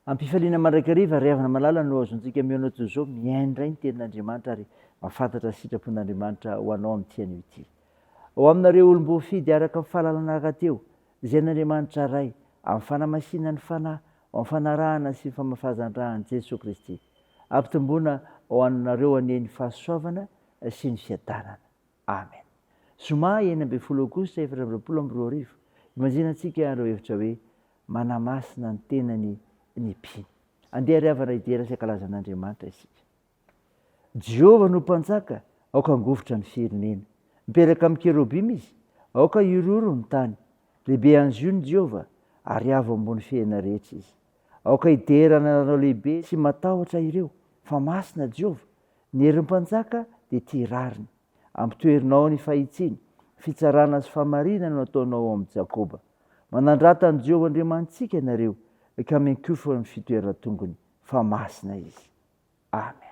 Am-pifaliana mandrakariva ry havana malala no azontsika mihaona toy izao, mihaino indray ny tenin'Andriamanitra ary mahafantatra ny sitrapon'Andriamanitra ho anao amin'ity anio ity. Ho aminareo olom-boafidy araka ny fahalalana rahateo, izay an'Andriamanitra Ray, amin'ny fanamasinan'ny Fanahy, ho amin'ny fanarahana sy famafazan-dra an'i Jesoa Kristy. Ampitomboina ho anareo anie ny fahasoavana sy ny fiadanana. Amen. Zoma 16 aogositra 2024, Imanjinantsika ireo hevitra hoe manamasina ny tenany ny mpino. Andeha ry havana hidera sy hankalaza an'Andriamanitra isika. Jehovah no Mpanjaka, aoka hangovitra ny firenena. Mipetraka amin'ny kerobima izy, aoka hihorohoro ny tany. Lehibe any Ziona Jehovah, ary avo ambony fiainana rehetra izy. Aoka hidera ny anaranao lehibe sy matahotra ireo, fa masina Jehovah. Ny herin'ny mpanjaka dia tia rariny. Ampitoherinao ny fahitsiana, fitsarana sy fahamarinana no ataonao ao amin'i Jakoba. Manandrata an'i Jehovah Andriamanitsika ianareo, ka miankohofa eo amin'ny fitoeran-tongony, fa masina izy. Amen.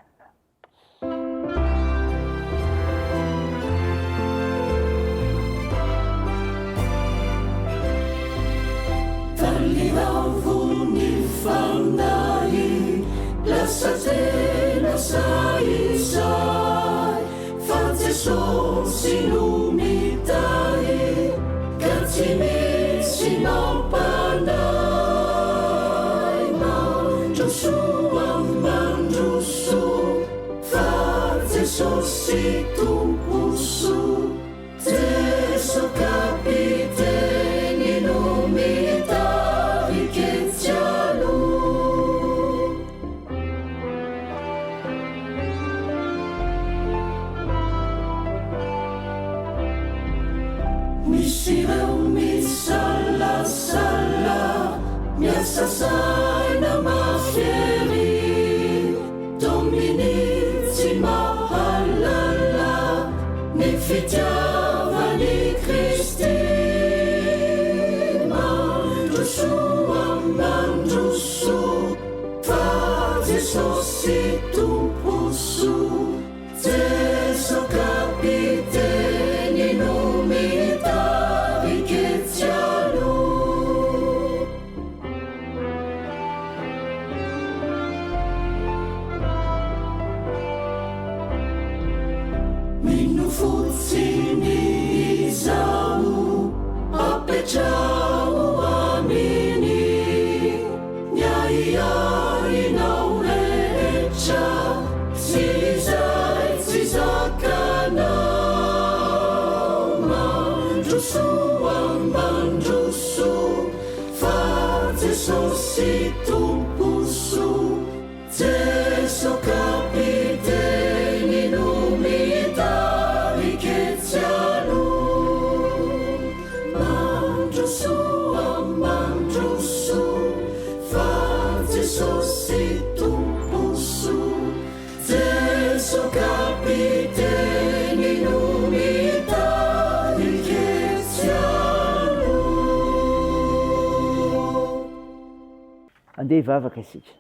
Andeha hivavaka isika.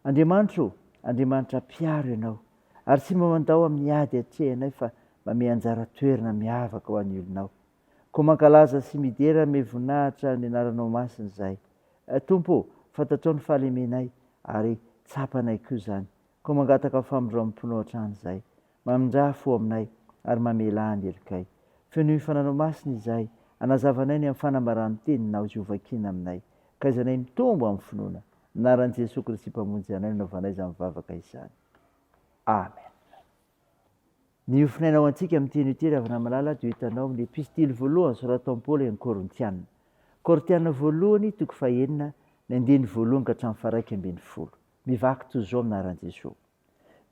Andriamanitra ô, Andriamanitra mpiaro Ianao, ary tsy mba mandao amin'ny ady atrehanay fa mamehy anjara toerana miavaka ho an'ny olonao. Koa mankalaza sy midera ame voninahitra ny anaranao masina izahay. Tompo ô, fantatrao ny fahalemenay ary tsapanay koa izany. Koa mangataka famindram-ponao hatrany izahay. Mamindrà fo aminay ary mamelà ny helokay. Fenoy ny fananao masina izahay, anazavanay ny amin'ny fanambaran'ny teninao izay hovakiana aminay, ka aizanay mitombo amin'ny finoana. Anaran'i Jesoa Kristy Mpamonjy anay no naovanay izany vavaka izany. Amen. Ny hofonaina ho antsika amin'ity anio ity ry havana malala dia ho hitanao amin'ny epistily voalohany soratan'i Paoly an'ny Korintiana. Korintiana voalohany toko fahenina ny andininy voalohany ka hatramin'ny faharaika ambinifolo. Mivaky toy izao amin'ny anaran'i Jesoa.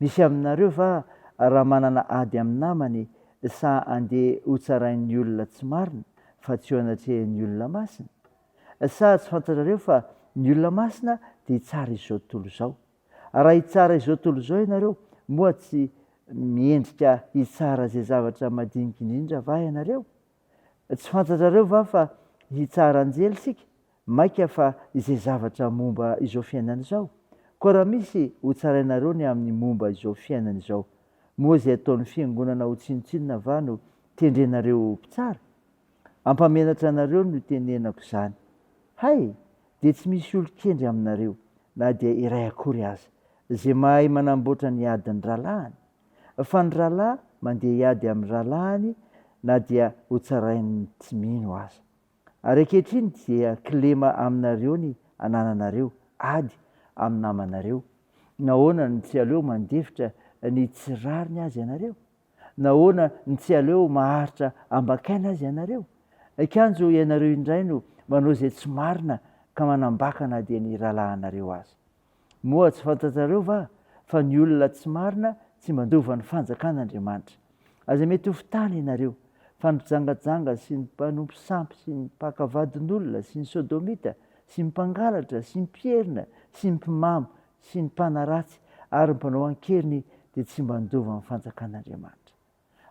Misy aminareo va raha manana ady amin'ny namany sa andeha hotsarain'ny olona tsy marina fa tsy eo anatrehan'ny olona masina? Sa tsy fantatrareo fa ny olona masina dia hitsara izao tontolo izao? Raha hitsara izao tontolo izao ianareo, moa tsy miendrika hitsara izay zavatra madinika indrindra va ianareo? Tsy fantatrareo va fa hitsara anjely isika, mainka fa izay zavatra momba izao fiainana izao? Koa raha misy hotsarainareo ny amin'ny momba izao fiainana izao, moa izay ataon'ny fiangonana ho tsinontsinona va no tendrenareo ho mpitsara? Hampamenatra anareo no itenenako izany. Hay! Dia tsy misy olon-kendry aminareo, na dia iray akory aza, izay mahay manamboatra ny adin'ny rahalahiny? Fa ny rahalahy mandeha hiady amin'ny rahalahiny na dia hotsarain'ny tsy mino aza. Ary ankehitriny dia kilema aminareo ny anananareo ady amin'ny namanareo. Nahoana no tsy aleo mandefitra ny tsy rariny aza ianareo? Nahoana no tsy aleo maharitra ambakaina aza ianareo? Kanjo ianareo indray no manao izay tsy marina ka manambaka na dia ny rahalahinareo aza. Moa tsy fantatrareo va fa ny olona tsy marina tsy mandova ny fanjakan'Andriamanitra? Aza mety ho fitana ianareo, fa ny mpijangajanga sy ny mpanompo sampy sy ny mpaka vadin'olona sy ny sodomita sy ny mpangalatra sy ny mpierina sy ny mpimamo sy ny mpanaratsy ary ny mpanao an-keriny dia tsy mba handova ny fanjakan'Andriamanitra.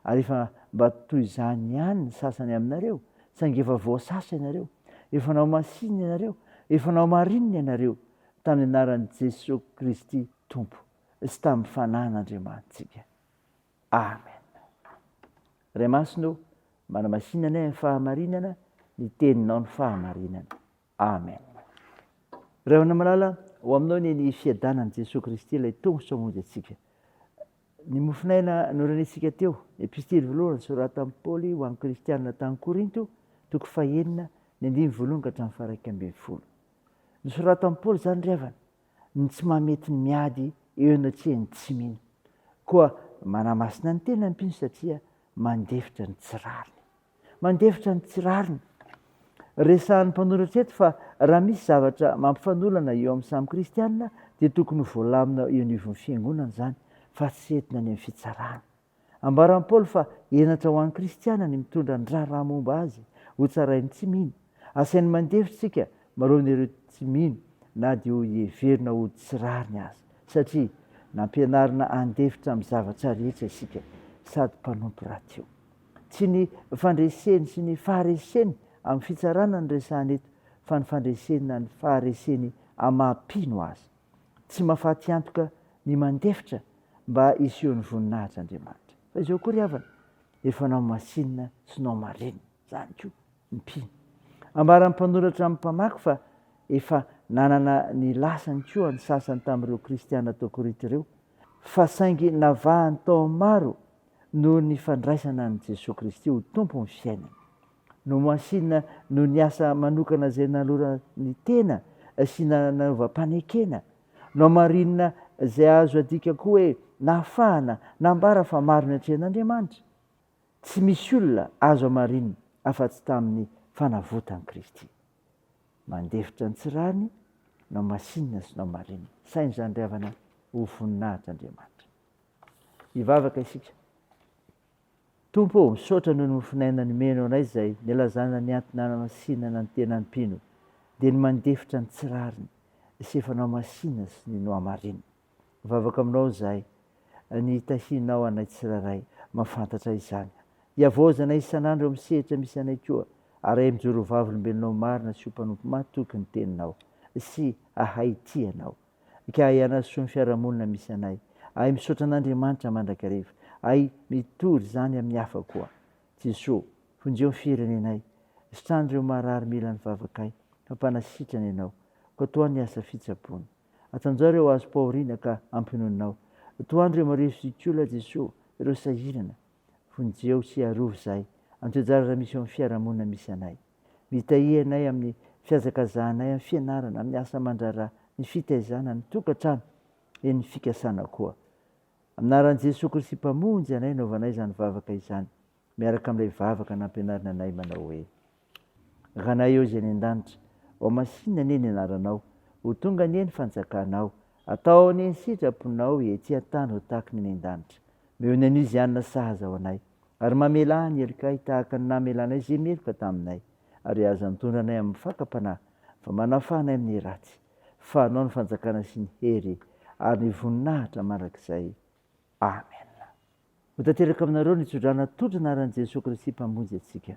Ary efa mba toy izany ihany ny sasany aminareo, saingy efa voasasa ianareo, efa naomasinina ianareo, efa naomarinina ianareo tamin'ny anaran'i Jesoa Kristy Tompo sy tamin'ny Fanahin'Andriamanitsika. Amen. Ray Masina ô, manamasina anay amin'ny fahamarinana, ny teninao ny fahamarinana. Amen. Ray havana malala, ho aminao anie ny fiadanan'i Jesoa Kristy ilay Tompo sy Mpamonjy antsika. Ny mofon'aina norenesintsika teo, ny epistily voalohany soratan'i Paoly ho an'ny kristianina tany Korinto, toko fahenina, ny andininy voalohany ka hatramin'ny faha-11. Nosoratan'i Paoly izany ry havana, ny tsy mahamety ny miady eo anatrehan'ny tsy mino. Koa manamasina ny tena ny mpino satria mandefitra ny tsy rariny. Mandefitra ny tsy rariny. Resahan'ny mpanoratra eto fa raha misy zavatra mampifanolana eo amin'ny samy kristiana dia tokony ho voalamina eo anivon'ny fiangonana izany fa tsy entina any amin'ny fitsarana. Ambaran'i Paoly fa henatra ho an'ny kristiana ny mitondra ny raharaha momba azy ho tsarain'ny tsy mino. Asainy mandefitra isika manoloana ireo tsy mino na dia ho heverina ho tsy rariny aza, satria nampianarina handefitra amin'ny zavatra rehetra isika sady mpanompo rahateo. Tsy ny fandreseny sy ny fahareseny amin'ny fitsarana no resahana eto fa ny fandreseny na ny fahareseny amin'ny maha mpino azy. Tsy mahafaty antoka ny mandefitra mba hisehoan'ny voninahitr'Andriamanitra. Fa izao koa ry havana, efa nao masinina sy nao marenina izany koa ny mpino. Ambaran'ny mpanoratra amin'ny mpamaky fa efa nanana ny lasany koa ny sasany tamin'ireo kristiana tao Korinto ireo, fa saingy navahany tao amin'ny maro noho ny fandraisana an'i Jesoa Kristy ho Tompon'ny fiainana. Nomasinina noho ny asa manokana izay nanolorany tena sy nanaovam-panekena. Nohamarinina izay azo adika koa hoe nahafahana nambara fa maro ny atrehin'Andriamanitra. Tsy misy olona azo hamarinina afa-tsy tamin'ny fanavotan'i Kristy. Mandefitra ny tsy rariny, nomasinina sy nohamarinina. Saino izany ry havana ho voninahitr'Andriamanitra. Hivavaka isika. Tompo ô, misaotra noho ny mofon'aina nomenao anay izay nilazana ny antony nanamasinana ny tenan'ny mpino, dia ny mandefitra ny tsy rariny sy efa nohamasina sy ny nohamarinina. Mivavaka aminao izahay ny hitahianao anay tsirairay mahafantatra izany. Hihavaozana isan'andro eo amin'ny sehatra misy anay koa, ary ahay mijoro ho vavolombelonao marina sy ho mpanompo mahatoky ny teninao sy hahay hitia anao. Ka ahay hanasoa ny fiarahamonina misy anay. Ahay misaotra an'Andriamanitra mandrakariva. Ahay mitory izany amin'ny hafa koa. Jesoa, vonjeo ny firenenay. Sitrano ireo marary mila ny vavakay. Fa mpanasitrana Ianao. Koa tohano ny asa fitsaboana. Atanjao ireo azom-pahoriana ka ampinoninao. Tohano ireo marefo sy kola Jesoa, ireo sahirana. Vonjeo sy arovy izahay. Antoejara raha misy eo amin'ny fiarahamonina misy anay. Mitahia anay amin'ny fihazakazahanay amin'ny fianarana, amin'ny asa aman-draharaha, ny fitaizana, ny tokantrano, eny ny fikasana koa. Amin'ny anaran'i Jesoa Kristy Mpamonjy anay anaovanay izany vavaka izany, miaraka amin'ilay vavaka nampianarina anay manao hoe, Ranay eo izay any an-danitra, hohamasinina anie ny anaranao, ho tonga anie ny fanjakanao, atao anie ny sitraponao ety an-tany ho tahaka ny any an-danitra. Omeo ny anio izay hanina sahaza ho anay, Ary mamelà ny helokay tahaka ny namelanay izay meloka taminay, ary aza mitondra anay amin'ny fakam-panahy, fa manafaha anay amin'ny ratsy, fa Anao ny fanjakana sy ny hery ary ny voninahitra mandrakizay. Amena. Ho tanteraka aminareo ny tsodrano atolotry ny anaran'i Jesoa Kristy Mpamonjy antsika.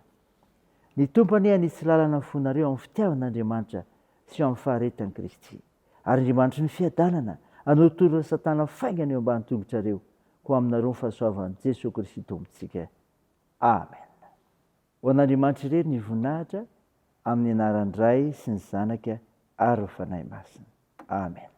Ny Tompo anie hanitsy lalana ny fonareo amin'ny fitiavan'Andriamanitra sy eo amin'ny faharetan'i Kristy. Ary Andriamanitry ny fiadanana hanorotoro an'i Satana faingana eo ambany tongotrareo, koa aminareo ny fahasoavan'i Jesoa Kristy Tompontsika. Amen. Ho an'Andriamanitra irery ny voninahitra, amin'ny anaran'ny Ray sy ny Zanaka. ary ny Fanahy Masina. Amen.